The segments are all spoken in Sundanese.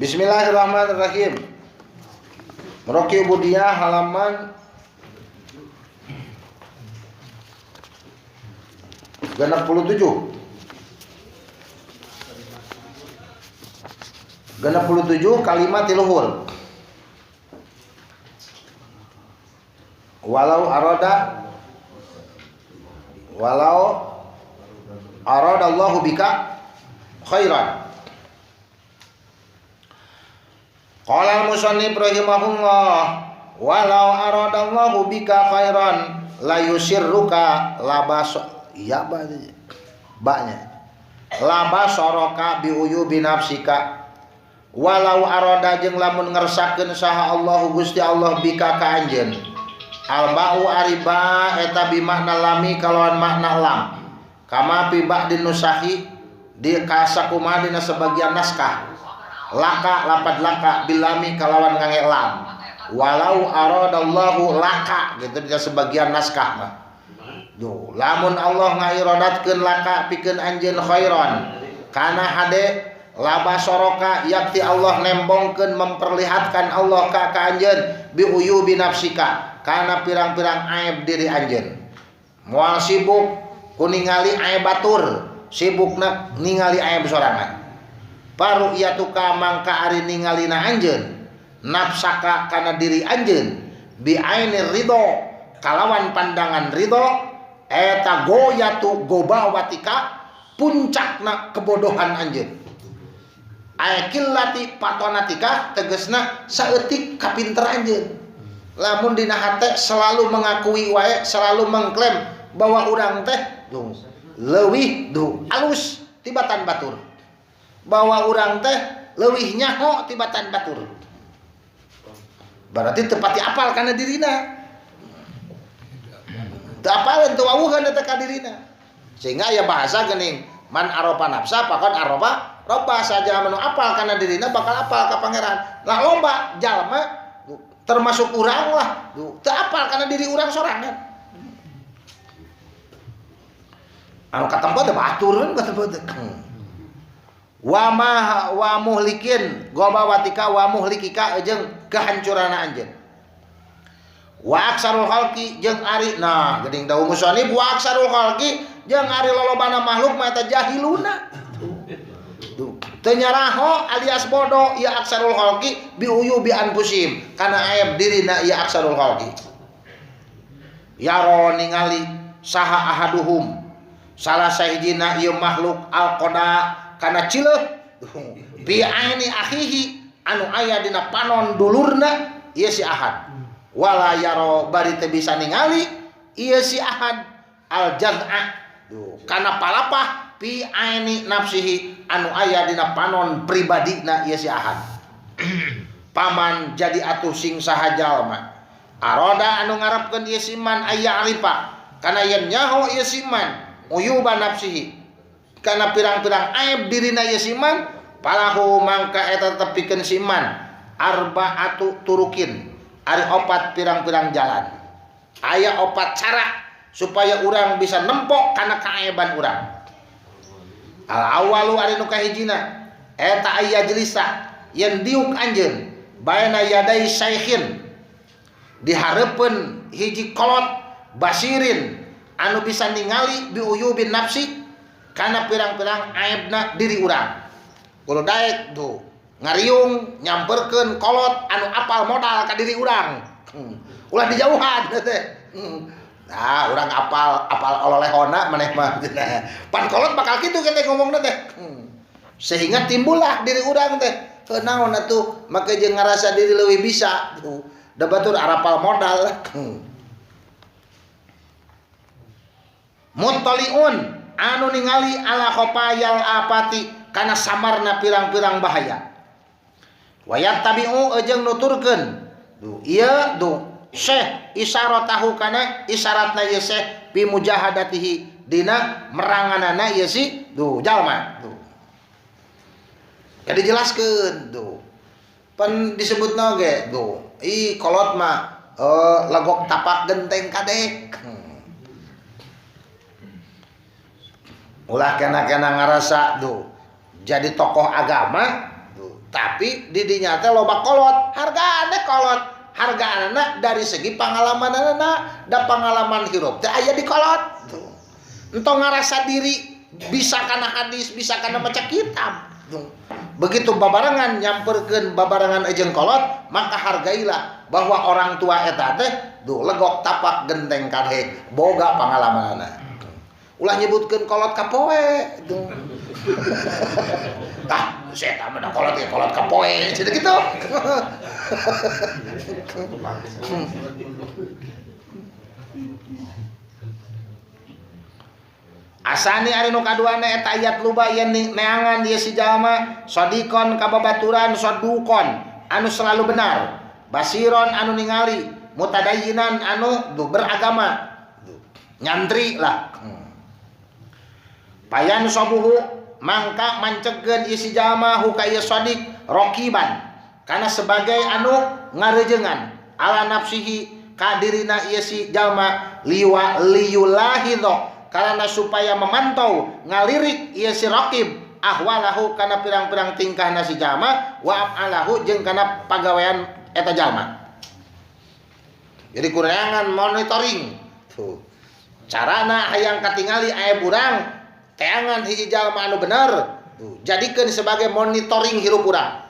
Bismillahirrahmanirrahim. Muraqi Ubudiyah halaman 67. 67 kalimat tiluhur. Walau arada walau aradallahu bika khairan. Qala al-musannif rahimahullah walau aradallahu bika khairan la yusirruka labas ya ba ba-nya labasaraka bi uyubi nafsika walau arada jeung lamun ngersakeun saha Allahu Gusti Allah bika ka anjeun al ba'u ariba eta bi makna lami kalawan makna lam kama fi ba'din nusahi di kasakumaha dina sebagian naskah laka lapad laka bilami kalawan ngange lam walau aradallahu laka gitu dina sebagian naskah mah. Duh, lamun Allah ngairodatkeun laka pikeun anjeun khairan kana hade labasoroka yakti Allah nembongkeun memperlihatkan Allah ka anjeun bi uyubi nafsika kana pirang-pirang aib diri anjeun. Moal sibuk ku ningali aib batur, sibukna ningali aib sorangan. Paru iatuka mangka ari ningalina anjeun nafsaka kana diri anjeun bi ainir ridho kalawan pandangan ridho eta goyatu gobawatika puncakna kebodohan anjeun. Aikillati patonatika tegesna saeutik kapinter anjeun. Lamun dina hate selalu mengakui wae, selalu mengklaim bahwa urang teh leuwih alus tibatan batur. Bahwa urang teh leuwih nyaho tibatan batur. Berarti teu pati apal kana dirina. Teu apaleun teu wawuheun eta ka dirina. Sehingga aya bahasa geuning man arofa nafsa faqad arofa robba saja manu apal kana dirina bakal apal ka pangeran. Lah loba jalma termasuk urang lah teu apal kana diri urang sorangan. Anu katempo teh batur kan katempo teh. Wa ma wa muhlikin gobawatika wa muhlikika jeung kehancuranna anjeun. Wa aksarul khalqi jeung ari nah geuning dawuh musannif wa aksarul khalqi jeung ari lolobana makhluk mah eta jahiluna. Teu nyaraho alias bodoh ieu aksarul khalqi bi uyubi anfusihim kana aib dirina ieu aksarul khalqi. Yaro ningali saha ahaduhum salah sahijina ieu makhluk alqada kana cileuh bi aini akhihi anu aya dina panon dulurna ieu si ahad wala yaro bari teu bisa ningali ieu si ahad al jaz'a kana palapah pi aini nafsihi anu aya dina panon pribadina ieu si ahad. Paman jadi atuh sing saha jalma aroda anu ngarepkeun ieu si man aya arifa kana yen nyaho ieu si man uyuba nafsihi kana pirang-pirang aib dirina ieu si man palahu mangka eta tepikeun si man arbaatu turukin ari opat pirang-pirang jalan aya opat cara supaya urang bisa nempok kana kaaiban urang. Al awalu ari nu kahijina eta aya jelisa yen diuk anjeun baina yadai syaikhin dihareupeun hiji kolot basirin anu bisa ningali bi uyubin nafsi kana pirang-pirang aibna diri urang. Kudu daek tuh ngariung nyamperkeun kolot anu apal modal ka diri urang. Ulah dijauhan teh. Nah, urang apal apal ololehona maneh mah. Pan kolot bakal kitu teh ngomongna teh. Sehingga timbullah diri urang teh. Heuh naon atuh make jeung ngarasa diri leuwih bisa tuh. Da batur arapal modal. Muttaliun anu ningali ala khopayal apati kana samarna pirang-pirang bahaya. Wayat tabi'u jeung nuturkeun duh ieu duh syekh isyaratahu kana isyaratna ieu syekh bi mujahadatihi dina meranganana ieu si duh jalma duh. Jadi dijelaskeun duh. Pan disebutna ge duh ih kolot mah legok tapak genteng kadek. Ulah kena-kena ngarasa duh jadi tokoh agama duh Tapi di dinya teh loba kolot, hargaan teh kolot, hargaanna dari segi pangalamanana, da pangalaman hirup teh aya di kolot. Tuh. Entong ngarasa diri bisa kana hadis, bisa kana maca kitab. Tuh. Begitu babarengan nyamperkeun babarengan jeung kolot, maka hargailah bahwa orang tua eta teh duh legok tapak genteng kadek, boga pangalamanana. Ulah nyebutkeun kolot kapoe tuh. Tah, saya mah kolot ya kolot kapoe, jadi gitu. Asani ari nu kaduana eta ayat luba yen neangan ieu si jalma sodikon ka babaturan sodukon anu selalu benar, basiron anu ningali, mutadayinan anu beragama, nyantri lah. Payan sobuhu mangka mancegeun ieu si jalma hu ka ieu sodik rokiban kana sebagai anu ngarejengan ala nafsihi ka dirina ieu si jalma liwa liyulahidho karena supaya memantau ngalirik ieu si raqib ahwalahu kana pirang-pirang tingkahna si jalma wa afalahu jeung kana pagawean eta jalma. Jadi kurangan monitoring tuh. Carana hayang katingali aya burang teangan hiji jalma anu bener tuh, jadikeun sebagai monitoring hirup urang.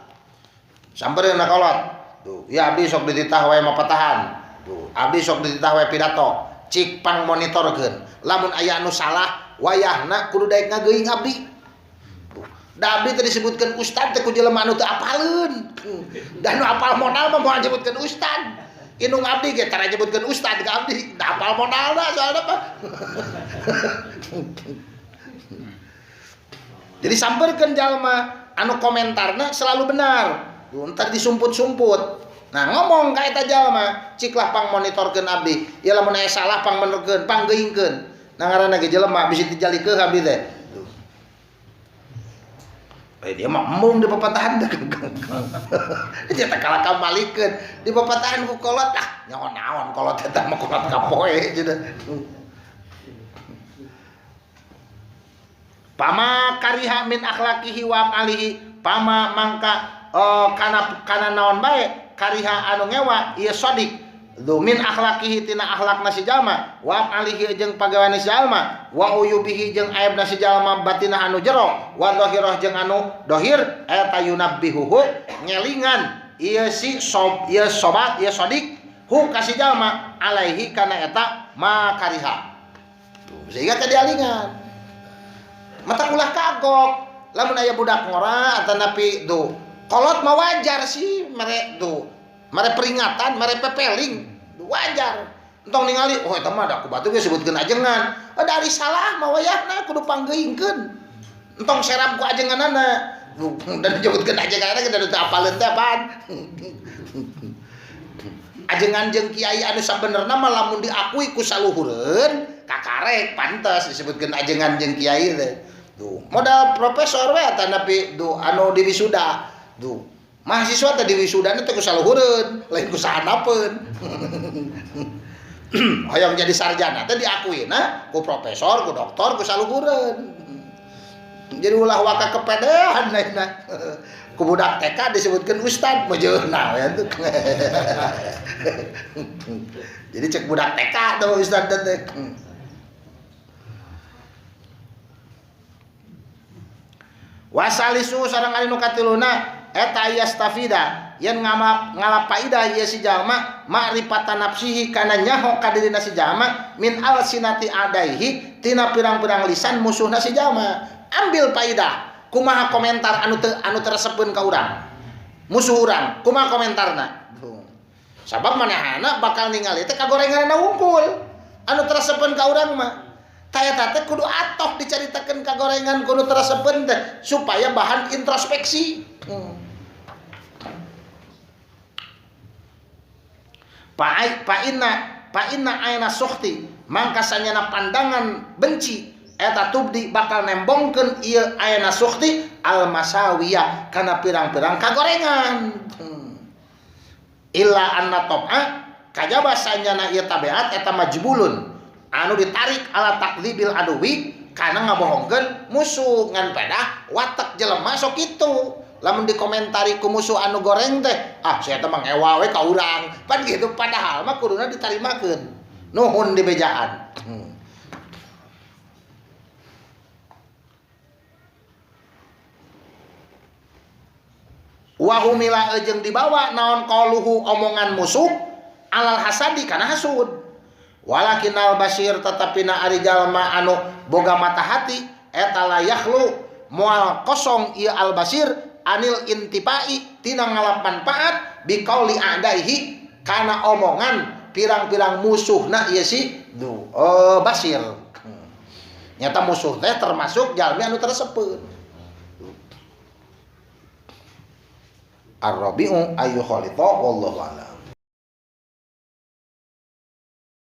Sampereun na kolot tuh, ya abdi sok dititah wae mapatahan tuh, abdi sok dititah wae pidato, cik pang monitorkeun. Lamun aya anu salah wayahna kudu daek ngageuing abdi. Da abdi teh disebutkeun ustad teh ku jelema anu teu apaleun. Da nu apal modal mah moal nyebutkeun ustad. Indung abdi ge tara nyebutkeun ustad ka abdi, da apal modalna soalna mah. Jadi sampeurkeun jalma anu komentarna selalu benar. Entar disumput-sumput. Nah ngomong ka eta jalma, ciklah pang monitorkeun abdi. Ya lamun aya salah pang benerkeun, pang geuingkeun. Nah ngaranna ge jelema bisi dijalikeun abdi teh. Eh dia mah embung di papatahan teh. Dia teh kalah kamalikeun di papatahan ku kolot ah nyaho naon kolot eta mah kolot kapoe cenah. Pama kariha min akhlaqihi wa alihi pama mangka kana kana naon bae kariha anu ngewa ieu sodik du min akhlaqihi tina akhlakna si jalma wa alihi jeung pagawean si jalma wa uyubihi jeung aibna si jalma batina anu jero wa zahirah jeung anu dohir eta yunabbihuhu ngelingan ieu si sob ieu sobat ieu sodik hu ka si jalma alaihi kana eta ma kariha sehingga kadialingan mata ulah kagok lamun aya budak ngora atanapi du kolot mah wajar sih mere tuh mere peringatan mere pepeling wajar entong ningali oh eta mah da ku batu ge sebutkeun ajengan dari salah mah wayahna kudu panggeuingkeun entong serap ku ajenganana dan disebutkeun ajenganana ge da teu apaleun teh apaan. Ajengan jeung kiai anu sabenerna mah lamun diakui ku saluhureun kakarek pantes disebutkeun ajengan jeung kiai teh. Tuh modal profesor we atanapi tuh anu di wisuda tuh mahasiswa teh di wisudana teh ku saluhureun lain ku sahanapeun. Hoyong jadi sarjana teh diakuina ku profesor ku doktor ku saluhureun. Jadi ulah waka kepedean lainna. Ku budak TK disebutkeun ustad mojeuna we tuh. Jadi cek budak TK tuh ustad teh. Wasalisu sareng ari nu katiluna eta yastafida yen ngalap faidah ieu si jalma ma'rifatan nafsihi kana nyaho ka dirina si jalma min alsinati adaihi tina pirang-pirang lisan musuhna si jalma. Ambil faidah kumaha komentar anu teu anu teresepeun ka urang musuh urang kumaha komentarna. Sabab manehana bakal ningali teh kagorenganna wungkul anu teresepeun ka urang mah. Taya teh kudu atoh dicaritakeun kagorengan kudu teresepeun teh supaya bahan introspeksi. Pa inna aina sukhti mangka sanyana pandangan benci eta tubdi bakal nembongkeun ieu aina sukhti al masawiyah kana pirang-pirang kagorengan. Illa anna tab'a kajaba sanyana ieu tabiat eta majbulun anu ditarik ala takdzibil aduwi kana ngabohongkeun musuh ngan pedah watak jelema sok kitu Lamun dikomentari ku musuh anu goreng teh, ah saya teh mah ngewa we ka urang. Pan gitu padahal mah kuduna ditarimakeun. Nuhun di bejaan. Wa humila jeung dibawa naon qaluhu omongan musuh alal hasadi kana hasud. Walakinal basir tetapi na ari jalma anu boga mata hati eta la yakhlu moal kosong ieu al basir anil intipai tina ngalap manfaat biqauli a'daihi kana omongan pirang-pirang musuhna ieu si basir. Nyata musuh teh termasuk jalmi anu tersepeun. Ar-rabi'u ayu khalita wallahu a'lam.